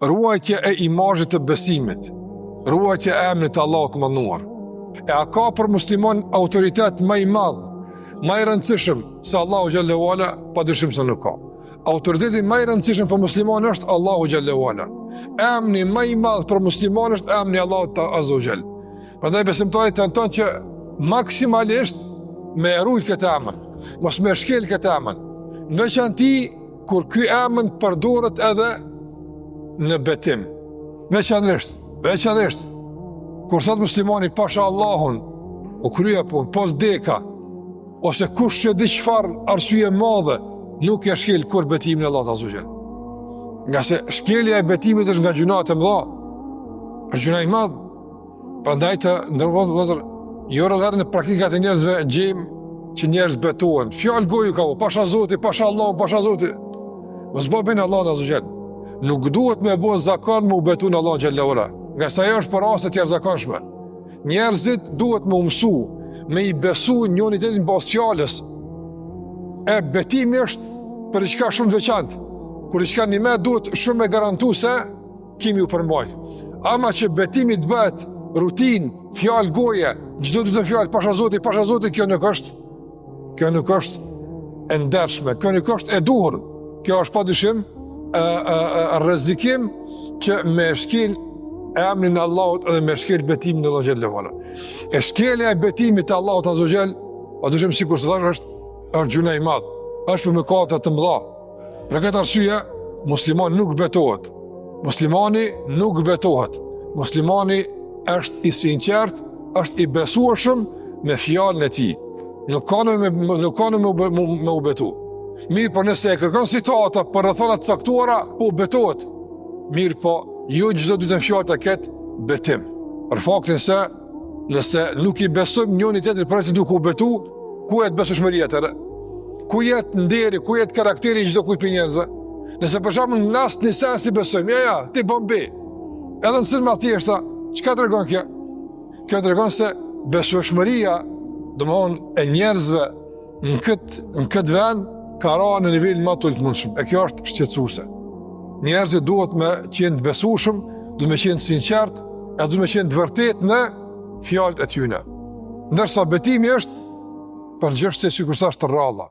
Ruajtja e imazhit të besimit, ruajtja e emrit të Allahut të madhëruar. E a ka për musliman autoritet ma i madh, ma i rëndësishëm se Allahu xhelle ue ala, pa dyshim se nuk ka. Autoriteti ma i rëndësishëm për musliman është Allahu xhelle ue ala. Emni ma i madh për musliman është emni i Allahut azze ue xhel. Prandaj besimtari tenton që maksimalisht me e rujt këtë emër, mos me shkel këtë emër. Në veçanti kur ky emër përdoret edhe në betim. Veçanërisht, veçanërisht kur thot muslimani pasha Allahun, u krye punë, po s'deka, ose kush e di çfarë arsye madhe, nuk e shkel kurrë betimin e Allahut azze ue xhel. Ngase shkelja e betimit është nga gjynahet e mëdha, është gjynah i madh, Prandaj të nderuar vëllezër, jo rrallëherë në praktikat e njerëzve gjejmë që njerëz betohen. Fjalë goje ka, pasha Zoti, pasha Allahu, pasha Zoti. Mos bo be në Allahun azze ue xhel. Nuk duhet me bo zakon me u betu në Allahun xhelle ue ala. Ngase ajo është për raste të jashtëzakonshme. Njerëzit duhet me u mësu, me i besu njoni tjetrit në bazë fjalës. E betimi është për diçka shumë të veçantë. Kur diçka njëmend duhet shumë me garantu se ki me iu përmbajt. Ama që betimi të bëhet rutinë, fjalë goje, çdo të dytën fjalë, pasha Zoti, pasha Zoti, kjo nuk është, kjo nuk është e ndershme, kjo nuk është e duhur, kjo është pa dyshim e, e, e, rrezikim që me shkel emrin e Allahut edhe me shkel betimin e Allahut xhelle ue ala. E shkelja e betimit të Allahut azze ue xhel, pa dyshim sikurse thashë është, është gjynah i madh, është prej mëkateve të mëdha, Për këtë arsye, muslimani nuk betohet. Muslimani nuk betohet. Muslimani është i sinqert, është i besueshëm me fjalën e tij. Nuk ka me nuk ka me me, me u betu. Mirëpo nëse e kërkon situata për rrethana të caktuara, po betohet. Mirëpo, jo çdo të dytën fjalë të ketë betim. Për faktin se Nëse nuk i besojmë njoni tjetrit përveç duke u betu, ku jet besueshmëria atëherë? Ku jet nderi, ku jet karakteri i çdokujt prej njerëzve? Nëse për shembull në asnjë sen s'i besojmë, ja ja, ti bën be. Edhe në sene ma thjeshta, çka tregon kjo? Kjo tregon se besueshmëria, domethonë e njerëzve në këtë në këtë vend ka ra në nivelin më të ulët mundshëm. E kjo është shqetësuese. Njerëzit duhet me qenë të besueshëm, duhet me qenë të sinqert, e duhet me qenë të vërtetë në fjalët e tyre. Ndërsa betimi është për çështje sikurse është të rralla.